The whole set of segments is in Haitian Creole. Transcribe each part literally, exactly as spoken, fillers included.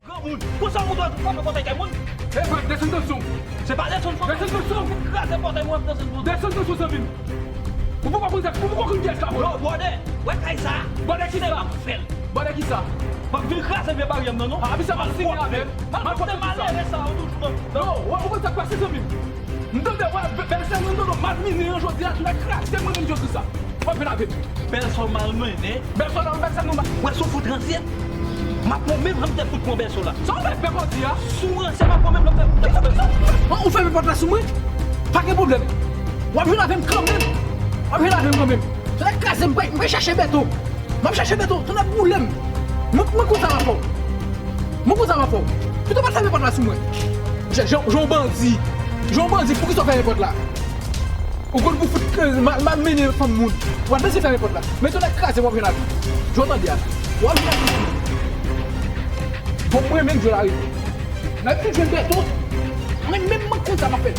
Granmoun, konsa w montre w ap frape pòtay kay moun? Hey, frè, desann tansyon w. Se pa desann tansyon. Desann tansyon w. Kraze pòtay mwen, desann tansyon. Desann tansyon, zanmi m. Ou poko konn sa, ou poko konn kiyès la, bro. Yo, brother, wè kay sa? Brother kisa? Se m k ap fè l. Brother kisa? M ap vin kraze vye baryè m nan, non. Ah, misye mal fini avè m. Mal fini avè m. Malpwòpte malere sa yo toujou nan. Yo, wè, ou konn sa k pase, zanmi m? M tande, wè, bèlsè mwen, m tande w malmennen an jodi a, tou nèg kraze mwen menm jodi sa. W ap vin avè m. Bèlsè w malmennen? Bèlsè w la, bèlsè nou la. Wè, si w fout ransye, m ap pran menm jan m te fout pran bèlsè w la. Sa w fè, pè Kòdi a? Si w ransye, m ap pran menm jan m te fout pran bèlsè w la. An, ou fèmen pòt la sou mwen? Pa gen pwoblèm. W ap jwenn avè m kanmenm. W ap jwenn avè m kanmenm. Tou nèg kraze m, m pral chèche bèto. M ap chèche bèto, tonèboule'm. Mwen, mwen konn sa m ap fè w. Mwen konn sa m ap fè w. Pito pa t fèmen pòt la sou mwen. Jan, jan, jan w bandi. Jan w bandi, poukisa w fèmen pòt la? Ou konn pou fout, eh, mal, malmennen fanm moun. W ap bezwen fèmen pòt la. Men tonèboule'm, w ap jwenn avè m. Jan w tande a. W ap jwenn avè m. Bon, mwen menm, jwe la rive. N ap vin jwenn bèto. Mwen menm, mwen konn sa m ap fè.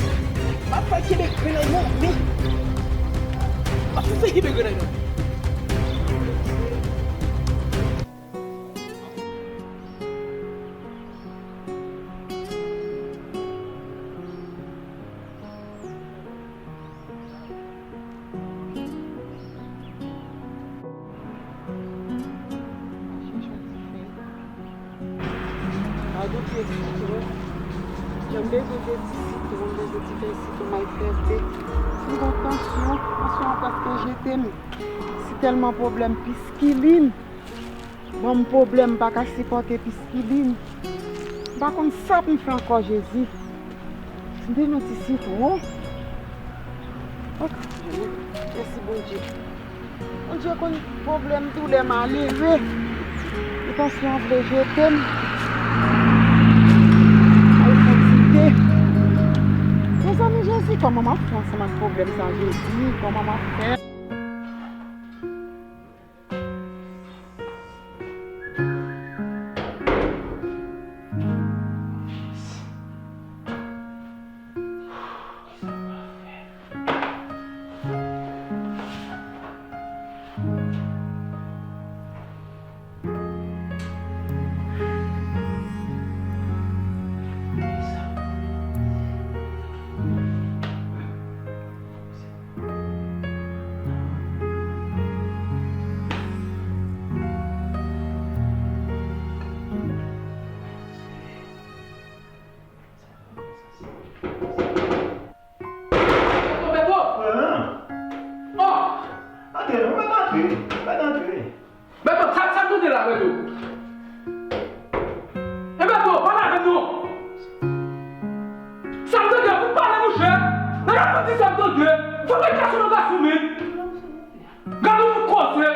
M ap fè kenbe grenn nan men. M ap fè kenbe grenn nan men. Gade pye sitwon. Jan m bezwen de ti sitwon, m bezwen ti fèy sitwon, m al fè te. M gon tansyon, tansyon an prèske jete m. Si tèlman pwoblèm piskilin. Ban m pwoblèm, m pa ka sipòte piskilin. M pa konn sa pou m fè ankò, Jezi. M bezwen ti sitwon. Ok, mèsi Bondye. Bondye konn pwoblèm doulè malere. Li panse an vle jete m. Ay, kantite. Mezanmi, Jezi, kòman m ap fè ansanm ak pwoblèm sa, Jezi? Kòman m ap fè? Ebèto, pale avè m non. Sa m tande, fout pale, monchè. Nèg ap di sa m tande. Fout met gason nan gason, men. Gade yon koze.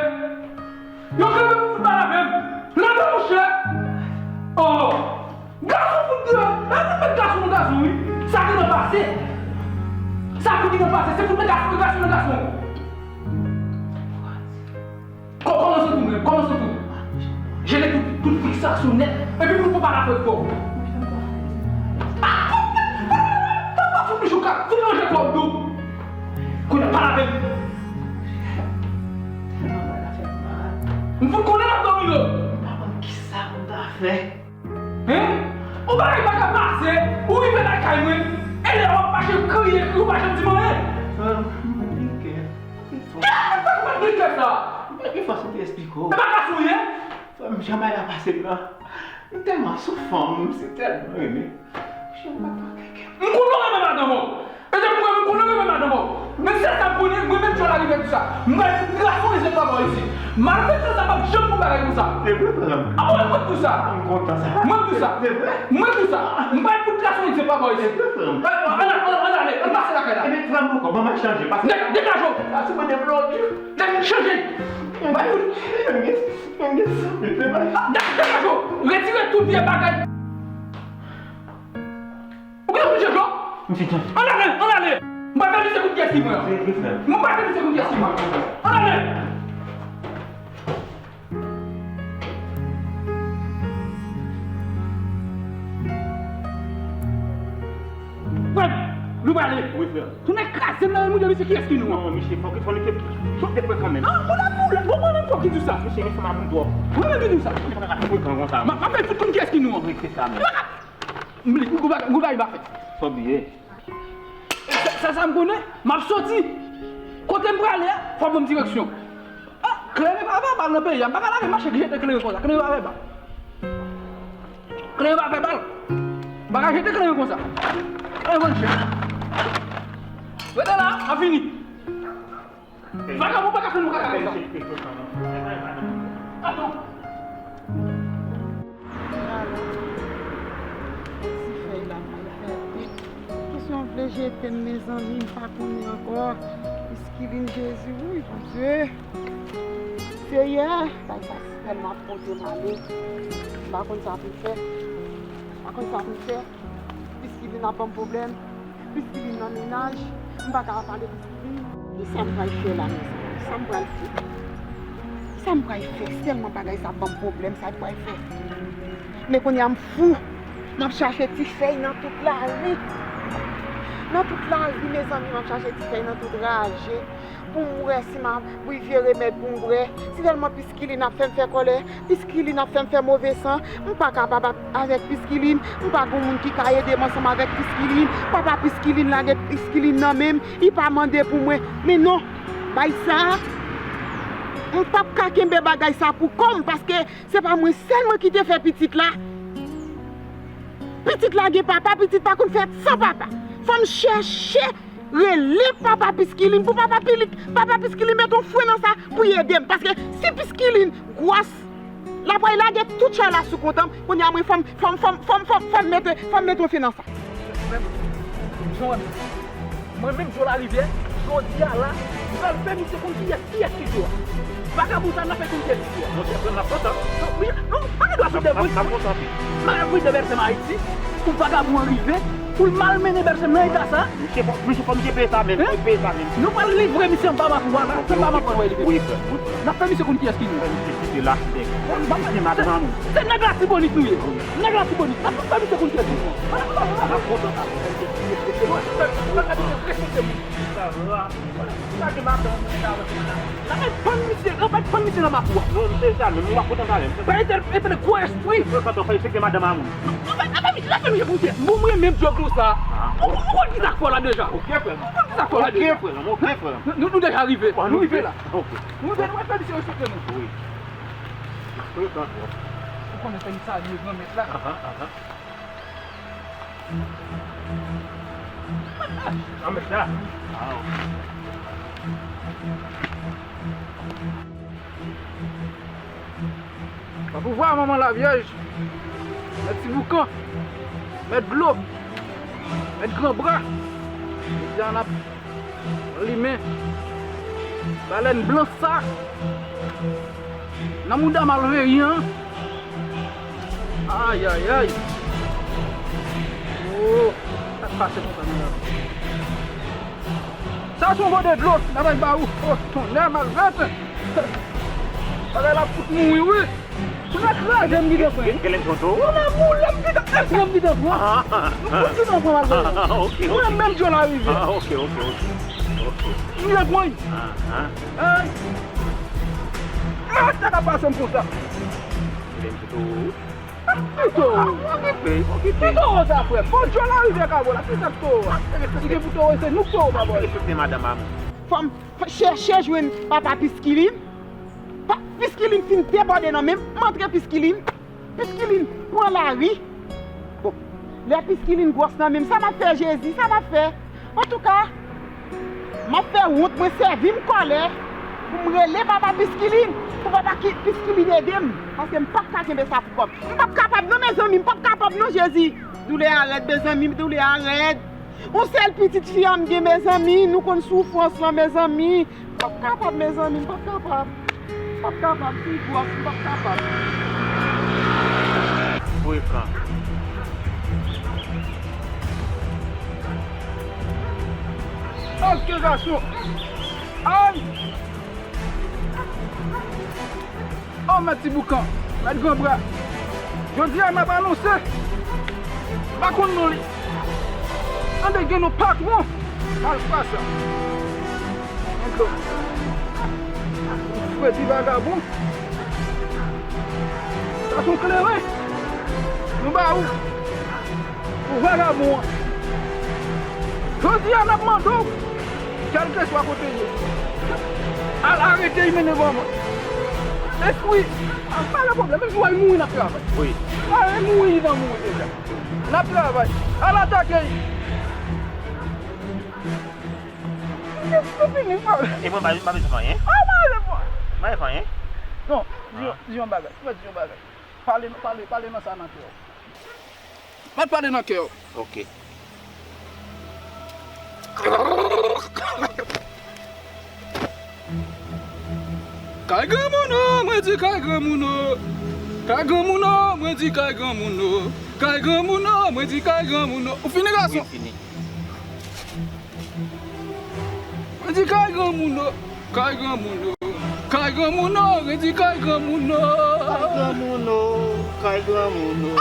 Yo kanpe pou fout pale avè m. Leve, monchè. Oh. Gason fout deyò. Lè fout met gason nan gason, wi. Sa ki nan pase. Sa fout ki nan pase. Se fout met gason, gason nan gason. Kò-, kòmanse tou, men, kòmanse tou. Jele tout, tout fiksasyon nèt. Epi pou nou pa la fè fò. Ah, pa, pa, pa, pa fout nou chou kat, fout ranje kò w dou. Kounye a pa la pèn. M fout konnen l ap dòmi lo. M pa konn kisa pou m ta fè. Hein? Yon bagay pa ka pase, ou rive lakay mwen, e lè w ap mache kriye, kriye, ou pa janm di m anyen. Frè m, m gen kè. Kè, kè, kè sa? M pa gen fòs pou te esplike w. E pa gason w ye? Frè m, jan bagay la pase m nan, m tèlman sou fanm, m si tèlman renmen. Jan m pa ka kè. M konnen w renmen madanm ou. E depi mwen, m konnen w renmen madanm ou. Men sèl sa m konnen, mwen menm Djòl Larivye di sa. M pral fout krason lèzèt pa bò isit. Malfektè sa p ap janm fè bagay konsa. Se vre, frè m. A bon, mwen di sa. M kontan sa. Mwen di sa. Se vre. Mwen di sa. M pral fout krason lèzèt pa bò isit. Se vre, frè m. Ann, ann, ann, ann ale, ann pase lakay la. Ebyen, frè m, ankò, ban m chanje, paske... Dè-, degaje w. Sa sou mwen deplòdi. Dè-, chanje. M pral fout. Mwen gen, mwen gen san mil, se pa... Dè-, degaje w. Retire tout vye bagay. Ou gen misye cho? Misye cho. Ann ale, ann ale. M pa fè misye konn kiyès ki mwen an. M pa fè misye konn kiyès ki mwen an. Ann ale. Frè m, nou prale. Wi, frè. Tounen kraze m nan men moun yo, misye kiyès ki nou an? Non, misye, fòk, fòk nou te, fòk te pran kanmenm. Ah, pou la, pou la, bon, mwen menm fòk ki di sa. Misye, misye, m ap twòp. Mwen menm ki di sa. Misye, pa ka fè konsa. M ap fè fout konn kiyès ki nou an. Wi, se sa menm. M li, gwo bagay, gwo bagay m pa fè. Fò bliye. Sa, sa, sa m konnen, m ap soti. Kote m prale a, fò ban m direksyon. Ah, kleren pa fè bal nan peyi a. M pa ka lave machin ki jete kleren konsa. Kleren pa fè bal. Kleren pa fè bal. M pa ka jete kleren konsa. Kleren vann chè. Rete la, m ap vini. Vagabon pa ka fè nou kaka konsa. Atò. Ti fèy la pral fè. Kisa w vle jete m, mezanmi, m pa konnen ankò. Piskilin, Jezi, wi, Bondye. Seyè, bagay sa tèlman ap pote m ale. M pa konn sa pou m fè. M pa konn sa pou m fè. Piskilin ap ban m pwoblèm. Piskilin nan mennaj. M pa ka ap pale piskilin. Kisa m pral fè la, mezanmi? Kisa m pral fè? Kisa m pral fè? Sèlman bagay sa ap ban m pwoblèm, sa m pral fè? Men kounye a m fou. M ap chache ti fèy nan tout lari. Nan tout lari, mezanmi, m ap chache ti fèy nan tout raje. Pou m wè si m ap rive remèd pou m bwè. Si sèlman piskilin ap fè m fè kòlè, piskilin ap fè m fè move san, m pa kapab ap, avèk piskilin, m pa gen moun ki ka ede m ansanm avèk piskilin. Papa piskilin lage piskilin nan men m, li pa mande pou mwen. Men non, bay sa, m p ap ka kenbe bagay sa pou kò m, paske se pa mwen sèlman ki te fè pitit la. Pitit la gen papa, pitit pa konn fèt san papa. Fò m chèche rele papa piskilin, pou papa pilik, papa piskilin mete yon fren nan sa, pou l ede m. Paske si piskilin gwòs, l ap pral lage tout chay la sou kont an, kounye a mwen fò m, fò m, fò m, fò m, fò m, fò m mete, fò m mete yon fen nan sa. Mwen menm, Djo Larivyè, jodi a la, m pral fè misye konn kiyès, kiyès ki Djo a. Vagabon sa n ap fè konn kiyès ki Djo a. Monchè, frè m, n ap kontan. Non, wi, non, pa gen dwa sou de. M ap kontan, wi. M ap voye de bèlsè m Ayiti, pou vagabon an rive, pou l malmennen bèlsè m nan eta sa. Misye fò, misye fò misye peye sa menm, fò l peye sa menm. Nou pral livre misye anba makou a la, se anba makou a nou pral livre. Wi, frè, wi, frè. N ap fè misye konn kiyès ki nou. Fè misye kite lach nèg. Misye madanm. Se nèg Latibonit nou ye. Nèg Latibonit. N ap fè misye konn kiyès ki nou. N ap kontan sa. N ap kontan sa. N ap pann misye, n ap pann misye nan makou a. Non, misye sa menm, m ap kontan sa menm. Bay tèl, tèl gwo espri. Yo, sa fè se ke madanm a moun. Anfèt, anfèt, misye, lèfè misye pou tèt. Bon, mwen menm djòg konsa. Ou, ou konn ki sa k fè w la deja? Ok, frè m. Ou konn ki sa k fè w la deja? Ok, frè m, ok, frè m. Nou, nou deja rive. Nou rive la. Ok. Nou rive, nou fè misye respekte nou. Wi. Ou konnen fè misye salye granmèt la. Ahan, ahan. Granmèt la. Aw. Pouvwa manman lavyèj, mèt ti boukan, mèt dlo, mèt gran bra. Jodi a n ap limen balèn blan sa nan mouda malveyan an. Ayayay. Oh, sa k pase konsa nan lavi? Sa se yon gode dlo, n ap ba ou. Oh, tonnè malfètè. Bagay la fout mouri, wi. Ou nan kraze m ki te pran. Gen, gen lè m pran tou. Ou nan boule m ki te, èske m ki te pran? Ah. M fout ki te pran malveyan. Ah, ok, ok. Ou nan menm djòl arive. Ah, ok, ok, ok. Ok. M te pran. Ah, ah. Hein? Ah, sa ka pase m konsa. Gen lè m pito. Pito. Okipe, okipe. Pito sa, frè. Bon, djòl arive kabo la. Kisa k towo a? Li gen pou towo, se nou k towo kabo la. Respekte madanm a mwen. Fò m chèche jwenn papa Piskilin. Pa, Piskilin fin debòde nan men m. M antre Piskilin. Piskilin pran lari. Bon, lè Piskilin gwòs nan men m, sa m ap fè, Jezi, sa m ap fè? Antouka, m ap fè wont mwen sèvi m kòlè pou m rele papa Piskilin, pou papa ki, Piskilin ede m, paske m p ap ka kenbe sa pou kò m. M p ap kapab non, mezanmi, m p ap kapab non, Jezi. Doulè a rèd, mezanmi, doulè a rèd. Yon sèl pitit fi a m gen, mezanmi, nou konn soufrans lan, mezanmi. M p ap kapab, mezanmi, m p ap kapab. M p ap kapab, fi gwòs, m p ap kapab. Frekan. Oke, gason. Ay! Oh, mèt ti boukan, mèt gran bra. Jodi a, m ap anonse. M pa konn non li. Tande, gen yon patwon. Malfrasa. Yon dlo. Fredi vagabon. Sa se yon kleren. Nou ba ou. Pou vagabon an. Jodi a, n ap mande w, kèlkeswa kote l ye, al arete l, mennen bò mwen. Espri, pa gen pwoblèm, menm si w al mouri, n ap travay. Wi. Al mouri, li nan mouri deja. N ap travay. Al atake l. Se fini, frè. E mwen, m pa, m pa bezwen fè anyen. Ah, m pa bezwen fè anyen. M pa bezwen fè anyen. Non, di yon, di yon bagay. Frè, di yon bagay. Pale, pale, pale nan sa nan kè w. Mèt pale nan kè w. Ok. Kay granmoun o, mwen di kay granmoun o. Kay granmoun o, mwen di kay granmoun o. Kay granmoun o, mwen di kay granmoun o. Ou fini, gason? Wi, fini. Mwen di kay granmoun o, kay granmoun o, kay granmoun o, mwen di kay granmoun o. Kay granmoun o, kay granmoun o,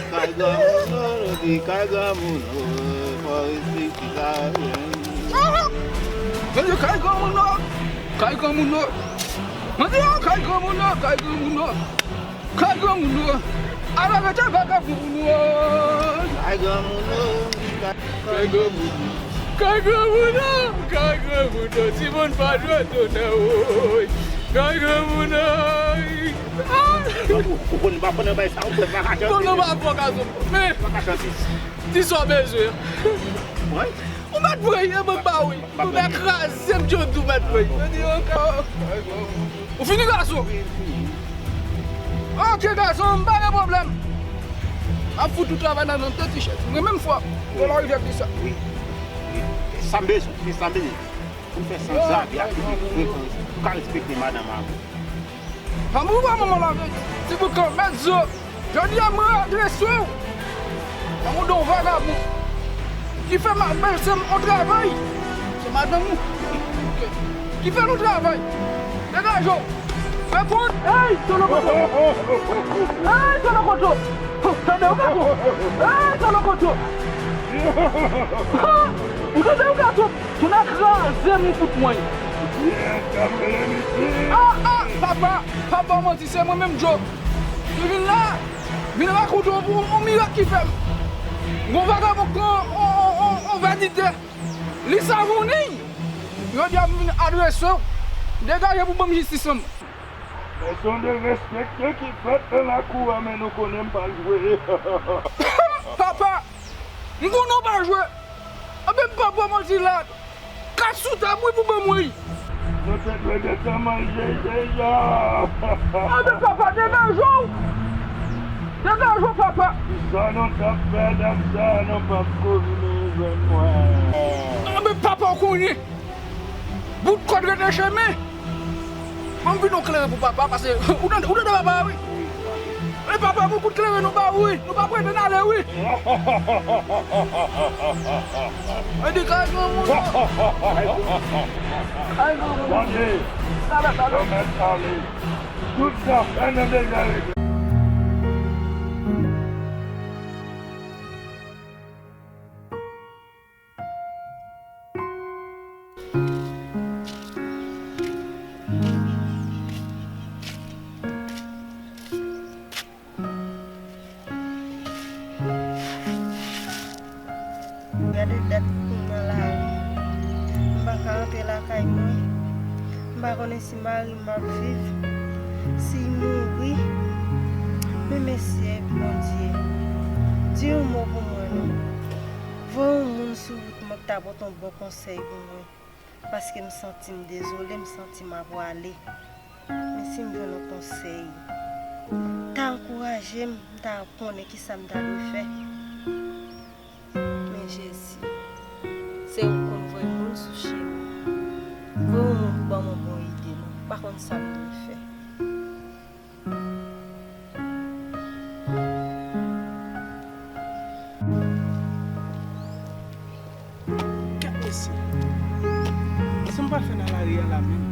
kay granmoun o, mwen di kay granmoun o, fò respekte sa. Mwen di kay granmoun o, kay granmoun o, mwen di kay granmoun o, kay granmoun o. Kay granmoun o. Ala rete vagabon pou nou o. Kay granmoun o. Kay granmoun o. Kay granmoun o. Kay granmoun o. Timoun pa dwe tounen o. Kay granmoun o. Ah! Ou konn pa pandan bay sa ou fè pa ka chanti. Non, non, pa fò gason. Men, pa ka chanti. Di sa w bezwen. Wi. Ou mèt voye mwen ba wi. Ou mèt kraze m, Jodi, ou mèt voye. Jodi, ankò. Ou fini, gason? Ok, gason, m pa gen pwoblèm. M ap fout ou travay nan, nan tèt ti chèz. Mwen menm fwa, nan larivyè di sa. Wi. Wi. Sa m bezwen, se sa m bezwen. Pou fè san zabi ak pitit fre, pou ka respekte madanm an. An pou pa manman lave, ti boukan, mèt zo. Jodi a, mwen adrese w. Nan mouda yon vagabon. Ki fè ma-, bèl sè m yon travay. Se madanm ou. Ok. Ki fè l yon travay. Degaje w. Reponn. Hey, Tolokoto. Hey, Tolokoto. Tande w, gason. Hey, Tolokoto. Ou tande w, gason. Tounen kraze m, ou fout mwen. Ah, ah, papa, papa, w manti, se mwen menm, Djo. M vin la, vin rakonte w yon, yon mirak ki fè m. Yon vagabon k pran yon, yon, yon, yon vè didè. Li savonnen. Jodi a, m vin adrese w. Degaje pou ban m jistis lan. Lèson de respekte ki fèt nan lakou a, men nou konnen m pa jwe. Papa, m konnen w pa jwe. Anben, m pa pran manti la. Kat sou tab, wi, pou ban mwen. Nou te dwe gentan manje l deja. Anben, papa, degaje w. Lajan papa. Sa nou t ap fè, dam sa nou p ap ko vini jwenn mwen. Ah, men papa w konnen. Bout kòd rete chemen. Ban m vin yon kleren pou papa, paske ou tande, ou tande papa, wi. E papa, gon kout kleren nou ba ou, wi. Nou pa prete n ale, wi. Mwen di kay granmoun. Kay granmoun. Tande, yo mèt ale. Tout zafè nou deja regle. Gade dat m nan lari. M pa ka rantre lakay mwen. M pa konnen si mari m ap viv, si l mouri. Men mesye, Bondye, di yon mo pou mwen non. Voye yon moun sou wout mwen ki ta pote yon bon konsèy pou mwen. Paske m santi m dezole, m santi m ap prale. Men si m jwenn yon konsèy, ta ankouraje m, m ta konnen kisa m ta dwe fè. Men Jezi, se ou k konn voye moun sou chemen. Voye yon moun pou ban m yon bon ide non. M pa konn sa m dwe fè. Gad mesye. Sa m pral fè nan lari a la menm?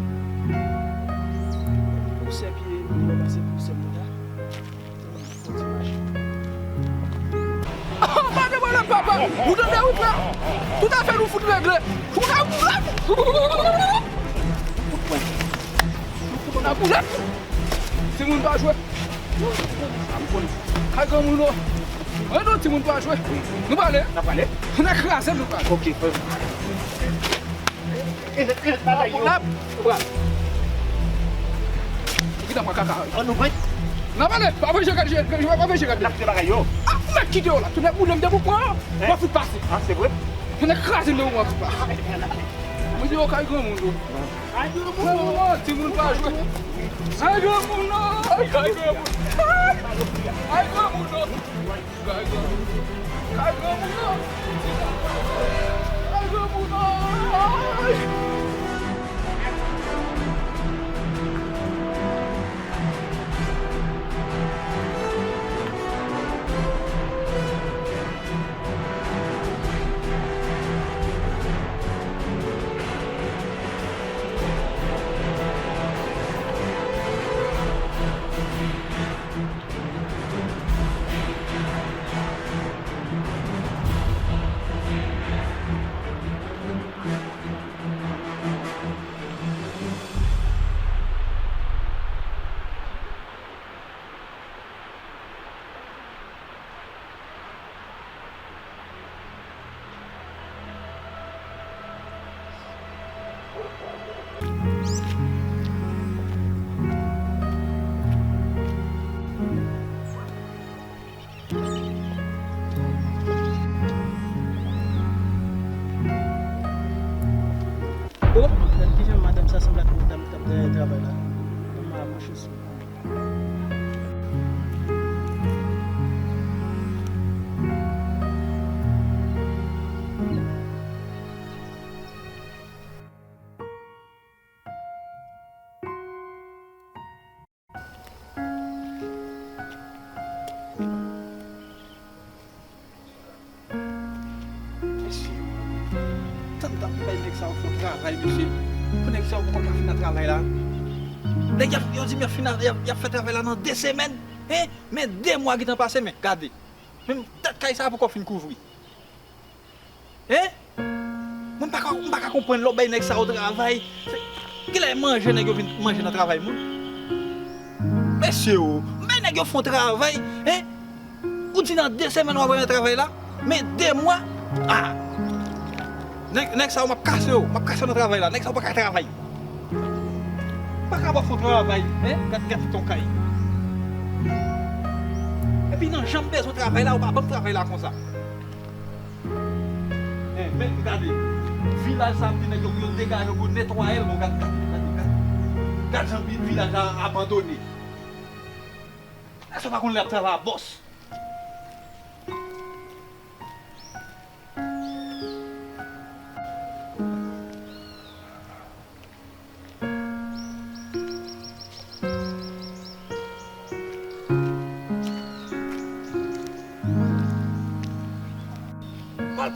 Pousè pye moun yo pase pousè mouda. Fò ti mache. Oh, pa de pwoblèm, papa. Ou tande wout la? Tout afè nou fout regle. Ou ka boulèt. Ou ka boulèt. Timoun pa jwe. Kay granmoun non. Mwen non, timoun pa jwe. Nou prale. N ap prale. N a kraze nou prale. Ok, frè. Rete, rete bagay yo. N ap, n ap. Ki nan pran kaka. An nou pran. N ap ale. Pa veje gade, pa veje gade. N ap kite bagay yo. Ah, mwen kite yo la. Tounen boule m de pou pran. Mwen fout pase. Ah, se vre? Tounen kraze m de pou pran. Mwen di yo kay granmoun yo. Ay, granmoun non, timoun pa jwe. Ay, granmoun non, ay, ay, granmoun. Ay, ay, granmoun non. Ay, granmoun. Ay, granmoun non. Ay, granmoun non. Ay. Oh, gad kijan madanm sa sanble ak yon dam k ap dèyè travay la. Manman a mouche sou. Mesye, tann tan bay nèg sa yo fè yon travay, mesye. Pou nèg sa yo poko ka fin nan travay la. Nèg y ap, yo di m y ap fin, y ap, y ap fè travay la nan de semèn. Hein? Men de mwa gentan pase, men gade. Menm tèt kay sa poko fin kouvri. Hein? Mwen m pa ka, m pa ka konprann lè w bay nèg sa yo travay. Se, kilè manje nèg yo vin manje nan travay moun? Mesye o, bay nèg yo fè yon travay, hein? Ou di nan de semèn w ap wè nan travay la, men de mwa, ah! Nèg, nèg sa yo, m ap kase yo, m ap kase yo nan travay la. Nèg sa yo pa ka travay. Pa ka ba w fè yon travay, hein? Gad, gad ton kay. Epi nan jan m bezwen travay la, ou pa ban m travay la konsa. Eh, men gade, vilaj sa ap di nèg yo pou yo degaje pou yo netwaye l, bon, gad, gad, gad, gad, gad jan vi-, vilaj la abandone. Èske w pa konn lè y ap travay a bòs?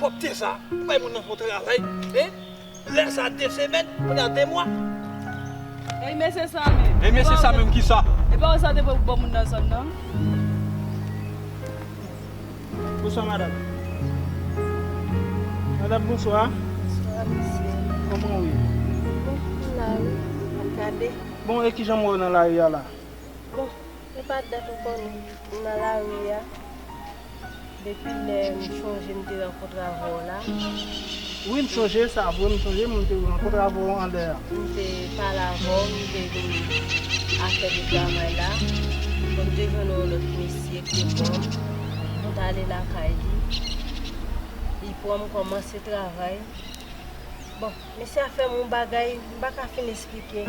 Pwòpte sa, ou bay moun nan fè yon travay, hein? Lè sa de semèn, kounye a de mwa. Ey, mesye sa menm. E mesye sa menm ki sa? E pa ou sa te pou bon moun nan zòn nan? Bonswa, madanm. Madanm, bonswa. Bonswa, mesye. Kòman w ye? Bon, m la wi, m ap gade. Bon, e kijan m wè w nan lari a la? Bon, e pa dat ou konnen m nan lari a. Depi lè m chonje m te rankontre avè w la. Wi, m chonje sa vre, m chonje m te rankontre avè w anlè a. M te pale avè w, m te vin afè de travay la. Bon, m te jwenn yon lòt mesye ki te pran m. M t ale lakay li. Li pran m kòmanse travay. Bon, mesye a fè m yon bagay, m pa ka fin esplike.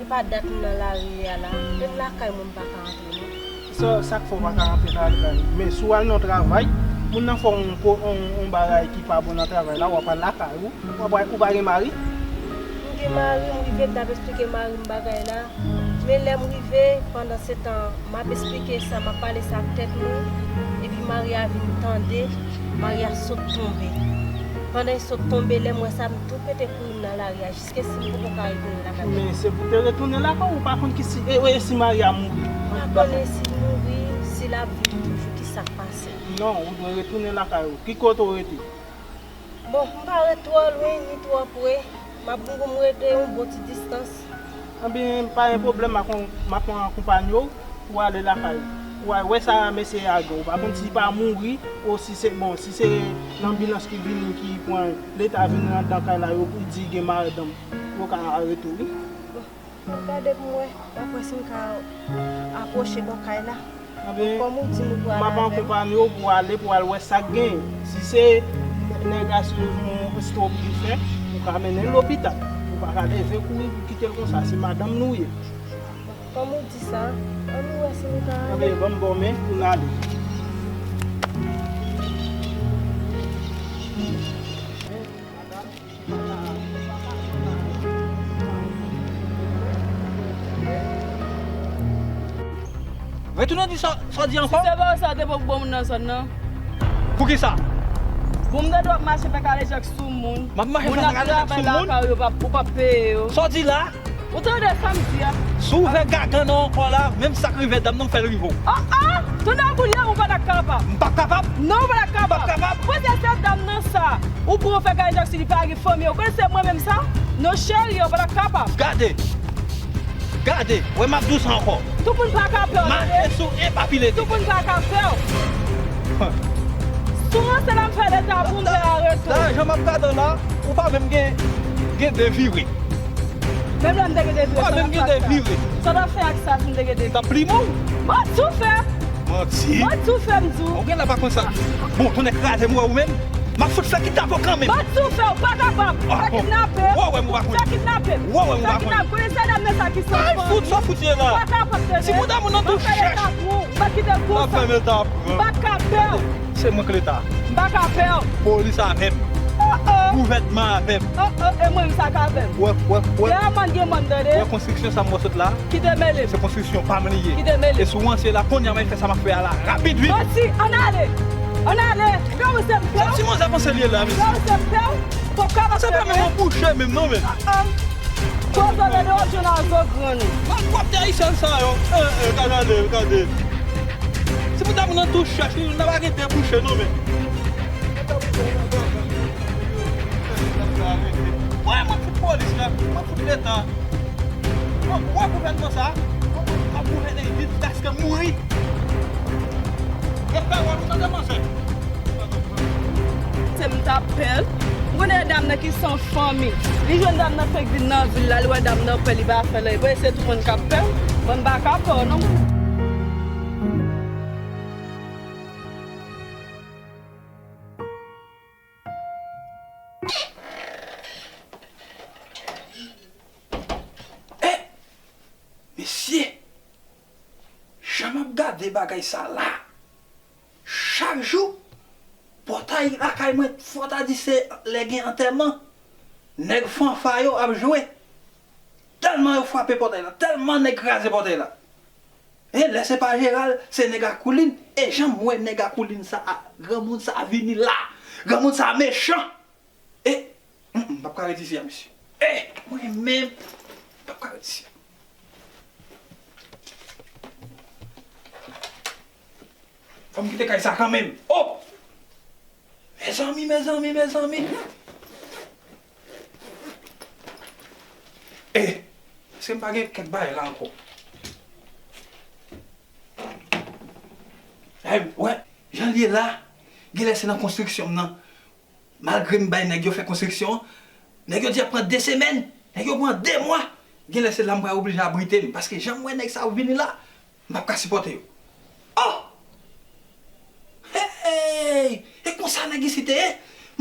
E pa dat m nan lari a la, menm lakay mwen m pa ka antre non. Sa, sa k fè w pa ka antre lakay? Men si w al nan yon travay, moun nan fè w yon, yon, yon bagay ki pa bon nan travay la, w ap al lakay ou, w ap, ou pa gen mari? M gen mari, m rive, m t ap esplike mari m bagay la. Men lè m rive, pandan se tan, m ap esplike sa, m ap pale sa ak tèt mwen, epi mari a vin tande, mari a sot tonbe. Pandan l sot tonbe, lè m wè sa, m tou pete kouri m nan lari a, jiskaske m poko ka retounen lakay mwen. Men se pou w te retounen lakay ou, ou pa konn ki si, e, e si mari a mouri? M pa konnen si l mouri, si l ap viv toujou, ki sa k pase. Non, ou dwe retounen lakay ou. Ki kote w rete? Bon, m pa ret twò lwen ni twò pre. M ap, m rete yon bon ti distans. Anben, pa gen pwoblèm, m ap, m ap akonpanye w pou w ale lakay ou. Pou w al wè sa mesye a gen. Ou pa konn si l pa mouri, ou si se, bon, si se lanbilans ki vini, ki pran, leta vini anndan kay la, yo di gen madanm, yo ka arete w, wi. Bon, m ap gade pou m wè, m ap wè si m ka apwoche bò kay la. Anben, kòm ou di nou pou al avè m, m ap akonpanye w pou w ale, pou w al wè sa k genyen. Si se nèg a se yon stroke li fè, ou ka mennen l lopital. Ou pa ka leve kouri pou kite l konsa, se madanm nou ye. Kòm ou di sa, ann nou wè si nou ka ale. Anben, ban m ba w men pou n ale. Retounen di sa, sa w di ankò? Si se pa ou sa, te poko bon moun nan zòn nan. Poukisa? Bon, m tande w ap mache fè kalejak sou moun. M ap mache fè kalejak sou moun? Moun ap travay lakay yo, ou p ap, ou p ap peye yo. Sa w di la? Ou tande sa m di a? Si w ouvè gagann ou ankò la, menm sa k rive dam nan, m fè l rive w. Ah, ah! Tande a kounye a, ou pa t ap kapab. M p ap kapab? Non, ou pa t ap kapab. M p ap kapab? Mwen se sè dam nan sa. Ou pran fè kalejak sou li, pa gen fanmi. Ou konnen se mwen menm sa? Non, cheri, ou pa t ap kapab. Gade. Gade. Wè m ap di w sa ankò. Tout moun pa ka pè w, tande. Mache sou e pa pile. Tout moun pa ka pè w. Si w ranse la, m fè leta pou m fè areto. La, jan m ap gade w la, ou pa menm gen, gen de vire. Menm lè m te gen de vire, sa w ap fè ak sa? Sa w t ap fè ak sa si m te gen de vire? M t ap plimen w. Manti w fè. Manti. Manti w fè, m di w. Ou gen la pa konn sa. Bon, tonnè kraze m wè ou menm. M ap fout fè kidnape w kanmenm. Manti w fè, ou pa kapab. Fè kidnape. Ou wè m ou pa konn. Fè kidnape. Ou wè m ou pa konn. Fè kidnape. Konnen se dam nan sa ki san fanmi. Ay, fout, sa w fout ye la? Ou pa kapab, tande. Si mouda moun nan tou chèch. M pa kite l konsa. M pa ka pè w. Se mwen k leta. M pa ka pè w. Polis avè m. Oh, oh. Gouvènman avè m. Oh, oh, e mwen menm sa k avè m. Wè, wè, wè. Gen amàn, gen amàn, tande. Wè konstriksyon sa m wè sot la. Kite mele m. Se konstriksyon pa m li ye. Kite mele m. E si w ranse la, kounye a m fè sa m ap fè a la, rapid, wi. Manti, ann ale. Ann ale. Ou ka panse m pè w? Sa ti manzè panse l ye la, mesye. Ou ka panse m pè w? Ou pa ka panse m pè w. Sa pa menm yon bouche menm non, men. Ah, ah. Kozo de yo jwenn a zo grann ou. Mal pwòpte ayisyèn sa yo. Eh, eh, gade, gade. Si pou ta moun nan tou chèch, nou pa gen debouche non, men. Wè, mwen fout polis la, mwen fout leta. Mwen wè gouvènman sa, mwen ap gouvène jiskaske m mouri. Respè wòl ou tande manzè. Se m t ap pè l. M konnen dam nan ki san fanmi. Li jwenn dam nan fenk vin nan vil la, li wè dam nan pè, li pa fè l anyen. Bon, se tout moun k ap pè l. Mwen m pa ka pè w non. Eh! Mesye! Jan m ap gade bagay sa la, chak jou, pòtay lakay mwen, fò ta di se lè gen antèman, nèg fanfa yo ap jwe. Tèlman yo frape pòtay la, tèlman nèg kraze pòtay la. E lè se pa Jeral, se nèg a koulin. E jan m wè nèg a koulin sa a, granmoun sa a vini la. Granmoun sa a mechan. E, mm, mm, m p ap ka ret isi a, mesye. E, mwen menm, m p ap ka ret isi a. Fò m kite kay sa kanmenm. Oh! Mezanmi, mezanmi, mezanmi. E, èske m pa gen kèk bagay la ankò? Ay, wè, jan l ye la, genlè se nan konstriksyon m nan. Malgre m bay nèg yo fè konstriksyon an, nèg yo di ap pran de semèn, nèg yo pran de mwa. Genlè se la m pral oblije abrite m, paske jan m wè nèg sa yo vini la, m p ap ka sipòte yo. Oh! Hey! E konsa nèg isit te ye?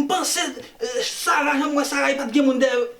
M panse, eh, Sara, jan m wè Sara, li pa t gen moun dèyè yo.